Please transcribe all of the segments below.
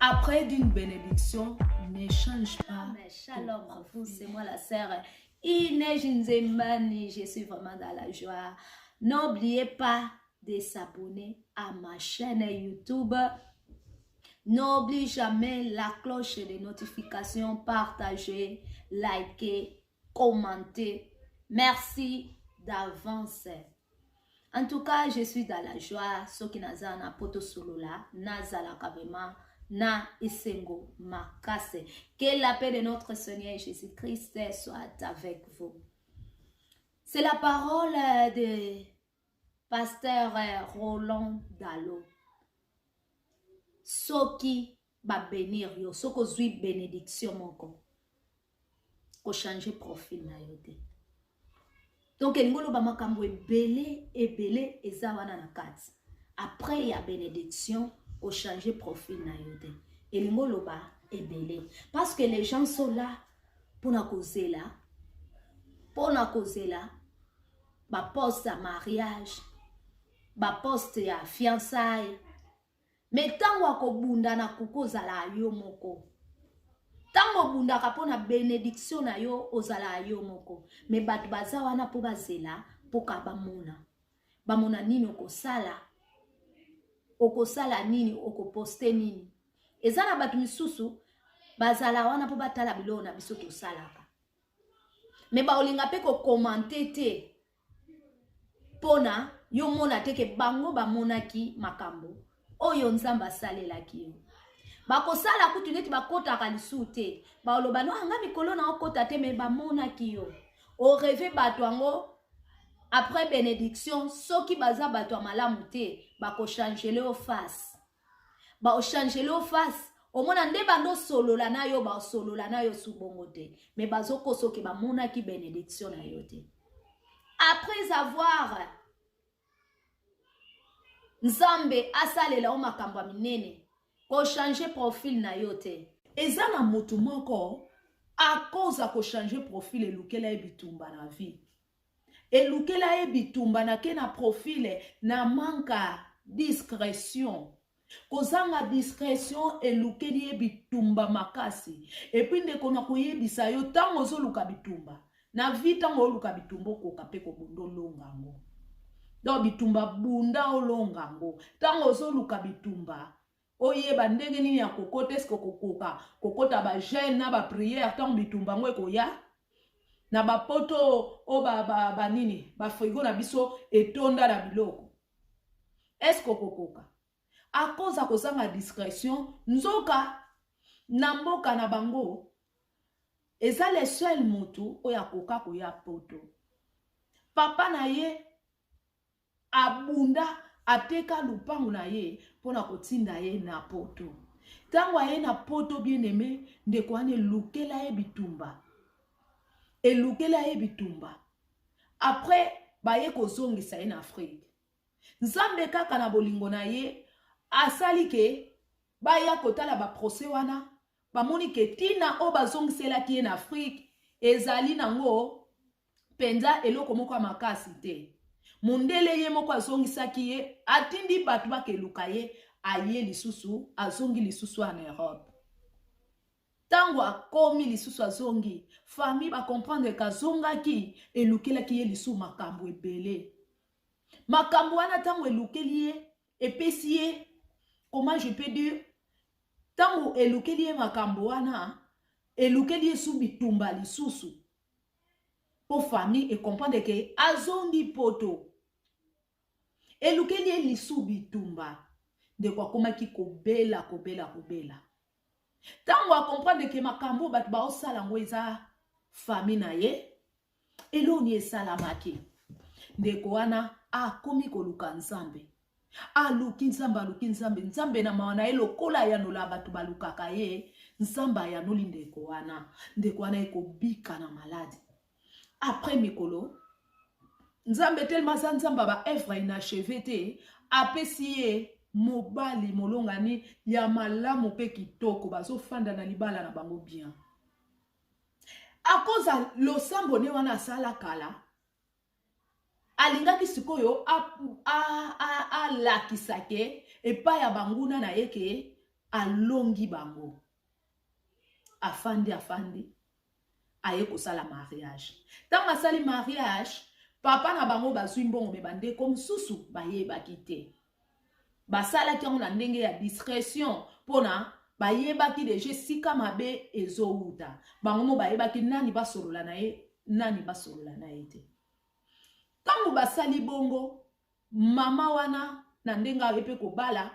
Après d'une bénédiction, ne change pas. Mais shalom à vous, c'est moi la sœur Inès Nzembani. Je suis vraiment dans la joie. N'oubliez pas de s'abonner à ma chaîne YouTube. N'oublie jamais la cloche de notification, partager, liker, commenter. Merci d'avance. En tout cas, je suis dans la joie. Soki naza na poto solola, nazalaka vraiment na esengo makase. Que la paix de notre Seigneur Jésus-Christ soit avec vous. C'est la parole de Pasteur Roland Dalo. Soki ba bénir yo, soki ozwi bénédiction moko, kochanger profil na yo te. Donc elingi oloba makambo ebele ebele eza wana na kati. Après ya bénédiction, kochanger profil na yo te. Elingi oloba ebele. Parce que les gens sont là mpona kozela, mpona kozela baposte ya mariage, baposte ya fiançailles. Mais ntango akobunda na kuku ozala yo moko. Ntango obundaka mpona bénédiction na yo ozala yo moko. Mais bato baza wana mpo bazela mpoka bamona. Bamona nini okosala, okosala nini, okoposte nini. Eza na bato misusu bazala wana mpo batala biloko na biso tosalaka. Mais baolinga mpe kokomante te mpona yo mona te ke bango bamonaki makambo oyo Nzambe asalelaki yo. Bakosala kutu neti bakotaka lisusu te, baloba no anga mikolo na okota te, mais bamonaki yo. Orêver bato yango après bénédiction, soki baza bato ya malamu te, bakochangele yo face. Baochangele yo face, omona nde bando solola na yo, basolola na yo su bongo te, mais bazokosa oke bamonaki bénédiction na yo te. Après avoir Nzambe asalela yo makambo ya minene, kochanger profil na yo te. Eza na motu moko à cause ya kochanger profil elukela ye bitumba na vie. Elukela ye bitumba na ke na profil na manque discrétion. Kozanga discrétion elukeli ye bitumba makasi. Et puis ndeko na koyebisa yo ntango ozoluka bitumba na vie, ntango oluka bitumba okoka mpe kobunda olonga yango. Donc bitumba bunda olonga yango. Ntango ozoluka bitumba oyeba ndenge nini ya kokota, eske okokoka kokota bajeûne na baprière ntango bitumba yango ekoya na bapoto oyo banini bafrigo na biso etonda na biloko, eske okokoka? À cause ya kozanga discrétion, nzoka na mboka na bango eza le seul motu oyo akoka koya poto. Papa na ye abunda, ateka lupango na ye mpona kotinda ye na poto. Ntango aye na poto, bien aimé ndeko wana, elukela ye bitumba, elukela ye bitumba. Après baye kozongisa ye na Afrique. Nzambe kaka na bolingo na ye asali ke baya kotala baprocès wana, bamoni ke ntina oyo bazongiselaki ye na Afrique ezali nango mpenza eloko moko ya makasi te. Mondele ye moko azongisaki ye, atindi bato bakeluka ye, aye lisusu, azongi lisusu en Europe. Ntango akomi lisusu, azongi, famille bacomprendre ke azongaki, elukelaki ye lisusu makambo ebele. Makambo wana ntango elukeli ye, epesi ye, comment je peux dire, ntango elukeli ye makambo wana, elukeli ye su bitumba lisusu mpo famille ecomprendre ke azongi poto. Elukeli ye lisu bitumba. Ndeko akomaki kobela, kobela, kobela. Ntango acomprendre ke makambo bato baosala yango eza famille na ye, eloni esalamaki, ndeko wana akomi koluka Nzambe. Aluki Nzambe, aluki Nzambe. Nzambe na mawa na ye, lokola ayanola bato balukaka ye, Nzambe ayanoli ndeko wana. Ndeko wana ekobika na maladie. Après mikolo, Nzambe telema aza Nzambe ya baœuvre inachevé te, apesi ye mobali molongani ya malamu mpe kitoko, bazofanda na libala na bango bien. Akoza losambo ne wana asala kala, alingaki sikoyo alakisa ke epai ya banguna na ye ke. Alongi bango. Afandi afandi aye kosala mariage. Ntango asali mariage, papa na bango bazwi mbongo me bandeko mosusu bayebaki te. Basalaki yango na ndenge ya discretion mpona bayebaki deja esika mabe ezowuta. Bango mo bayebaki nani basolola na ye, nani basolola na ye te. Ntango basali bongo, mama wana na ndenge aye mpe kobala,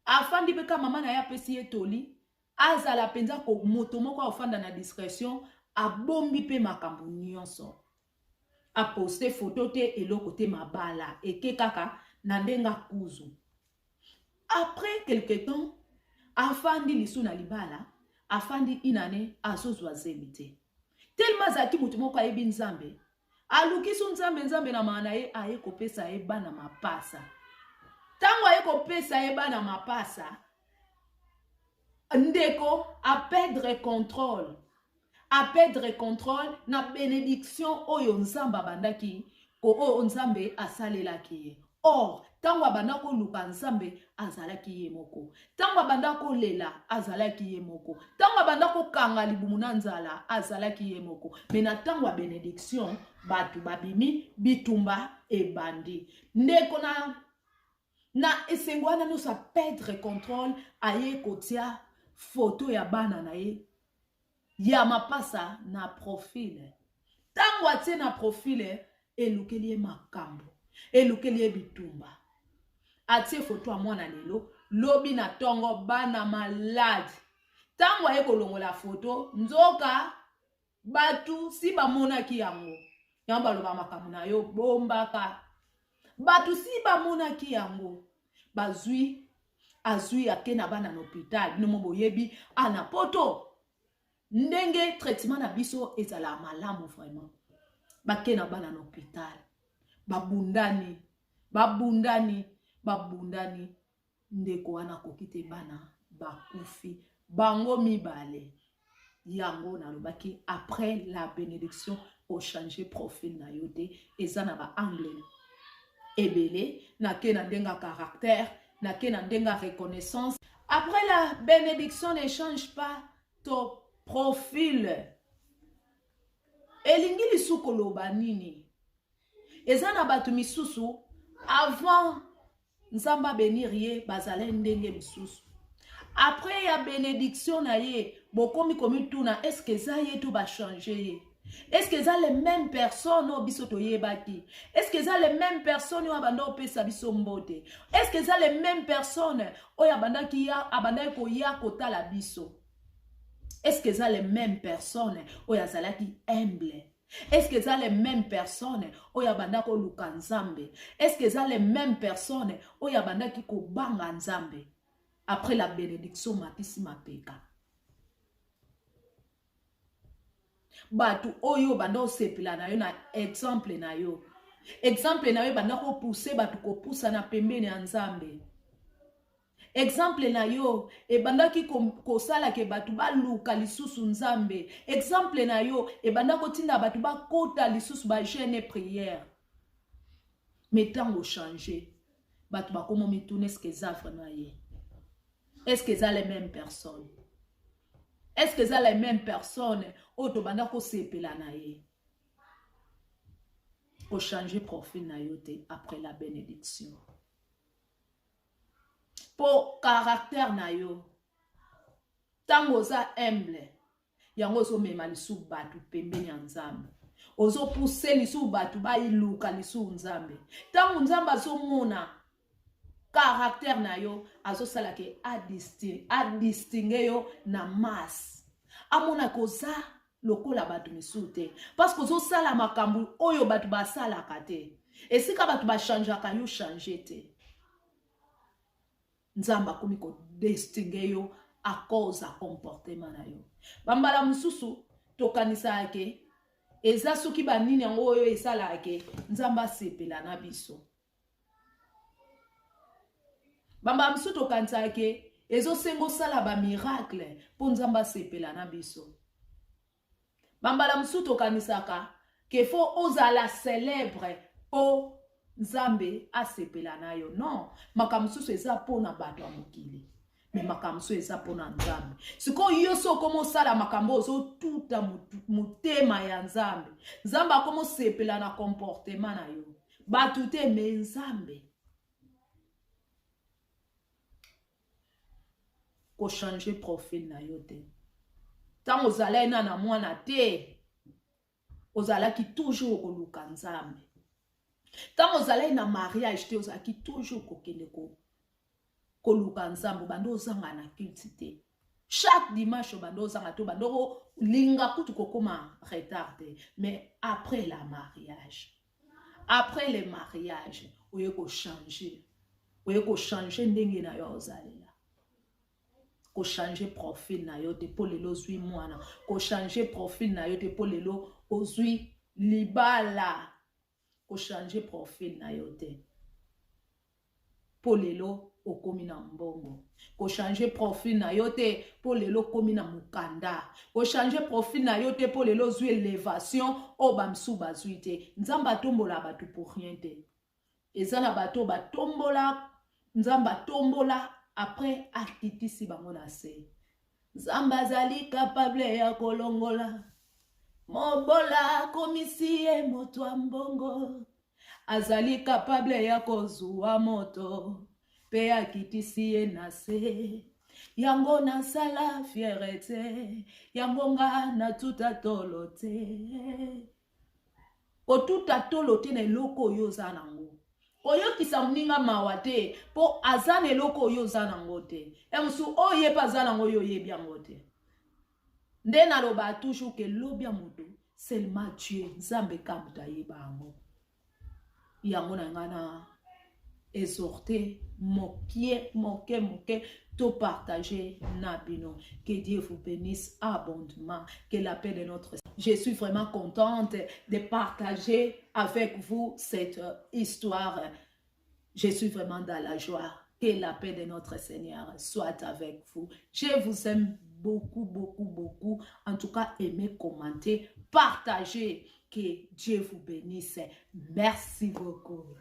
afandi mpe ka mama na ye apesi ye toli azala mpenza ko moto moko afanda na discretion, abombi mpe makambo nyonso, aposte foto te, eloko te, mabala eke kaka na ndenge akuzu. Après quelque temps afandi lisu na libala, afandi inane, azozwa zemi te. Tellement azalaki moto moko ayebi Nzambe, aluki su Nzambe, Nzambe na maa na ye aye kopesa ye bana mapasa. Ntango aye kopesa ye bana mapasa, ndeko aperdre contrôle, aperdre contrôle na bénédiction oyo Nzambe abandaki, oyo Nzambe asalelaki ye. Or ntango abanda koluka Nzambe, azalaki ye moko. Ntango abanda kolela, azalaki ye moko. Ntango abanda kokanga libumu na nzala, azalaki ye moko. Me na ntango ya bénédiction, bato babimi, bitumba ebandi. Ndeko na na esengo wana nyonso, aperdre contrôle, aye kotia foto ya bana na ye ya mapasa na profil. Ntango atie na profil, elukeli ye makambo, elukeli ye bitumba. Atie foto ya mwana lelo, lobi na ntongo bana malade. Ntango aye kolongola foto, nzoka bato si bamonaki yango. Yango baloba makambo na yo bombaka. Bato si bamonaki yango, bazwi, azwi, ake na bana na hôpital. Bino mo boyebi ana poto ndenge traitement na biso ezala malamu vraiment. Bake na bana na hôpital, babundani, babundani, babundani. Ndeko wana akoki te, bana bakufi bango mibale. Yango nalobaki, après la bénédiction, ochange profil na yo te. Eza na baangle ebele. Nake na ndenge ya caractère, nake na ndenge ya reconnaissance. Après la bénédiction, ne change pas ton profil. Elingi lisu koloba nini? Eza na bato misusu, avant Nzambe abénir ye, bazala ndenge mosusu. Après ya bénédiction na ye, bokomi komituna: est ce que eza ye to bachange ye? Est ce que eza les mêmes personnes oyo biso toyebaki? Est ce que eza les mêmes personnes oyo abanda kopesa biso mbote? Est ce que eza les mêmes personnes oyo abandaki ya abandaki koya kotala biso? Est ce que eza les mêmes personnes oyo azalaki humble? Est ce que eza les mêmes personnes oyo abanda koluka Nzambe? Est ce que eza les mêmes personnes oyo abandaki kobanga Nzambe? Après la bénédiction, matisi mapeka. Bato oyo banda osepela na yo na exemple na yo, exemple na yo ebanda kopuse bato kopusana pembeni ya Nzambe, exemple na yo ebandaki kosala ke bato baluka lisusu Nzambe, exemple na yo ebanda kotinda bato bakota lisusu bajeûne, prière. Mais ntango ochange, bato bakoma mituna: est-ce eza vraiment ye? Est ce que eza les mêmes personnes? Est ce que eza les mêmes personnes oyo tobanda kosepela na ye? Kochange profil na yo te après la bénédiction, mpo caractère na yo, ntango oza humble, yango ozomema lisusu bato pembeni ya Nzambe, ozopuse lisusu bato bailuka lisusu Nzambe. Ntango Nzambe azomona caractère na yo, azosala ke adistingue yo na masse, amonaka oza lokola bato misusu te, parce que ozosala makambo oyo bato basalaka te. Esika bato bachangeaka, yo change te. Nzambe akomi kodistingue yo à cause ya comportement na yo. Bambala mosusu tokanisaka ke eza soki banini yango oyo esalaka ke Nzambe asepela na biso. Bambala mosusu tokanisaka ke ezosenga osala bamiracle mpo Nzambe asepela na biso. Bambala mosusu tokanisaka ke faut ozala célèbre mpo Nzambe asepela na yo. Non, makambo mosusu eza mpona bato ya mokili. Me makambo mosusu eza mpona Nzambe. Sikoyo yo so okoma osala makambo, ozotuta motema ya Nzambe. Nzambe akoma osepela na comportement na yo, bato te, me Nzambe. Kochange profil na yo te. Ntango ozalaki na mwana te, ozalaki toujours koluka Nzambe. Ntango ozalaki na mariage te, ozalaki toujours kokende koluka Nzambe. Obanda ozanga na culte te. Chaque dimanche obanda ozanga te, obanda kolinga kutu kokóma retard te. Mais après la mariage, après le mariage, oye kochange, oye kochange ndenge na yo ozalela. Kochange profil na yo te mpo lelo ozwi mwana. Kochange profil na yo te mpo lelo ozwi libala. Kochange profil na yo te mpo lelo okomi na mbongo. Kochange profil na yo te mpo lelo okomi na mokanda. Kochange profil na yo te mpo lelo ozwi élévation oyo bamisusu bazwi te. Nzambe atombola bato pour rien te. Eza na bato oyo batombola, Nzambe atombola, après akitisi bango na se. Nzambe azali capable ya kolongola mobola, akomisi ye moto ya mbongo. Azali capable ya kozwa moto mpe akitisi ye na se. Yango nasala fière te, yango nga natuta tolo te. Kotuta tolo te na eloko oyo oza nango. Koyokisa moninga mawa te mpo aza na eloko oyo oza nango te. Ya mosusu oyo ye mpe aza nango, oyo oyebi yango te. Nde naloba toujours ke lobi ya moto, seulement Dieu, Nzambe ka moto ayeba yango. Yango na ngai na exhorter moke moke moke, to partager na bino. Que Dieu vous bénisse abondamment, que la paix de notre. Je suis vraiment contente de partager avec vous cette histoire. Je suis vraiment dans la joie. Que la paix de notre Seigneur soit avec vous. Je vous aime beaucoup, beaucoup, beaucoup. En tout cas, aimez, commentez, partagez. Que Dieu vous bénisse. Merci beaucoup.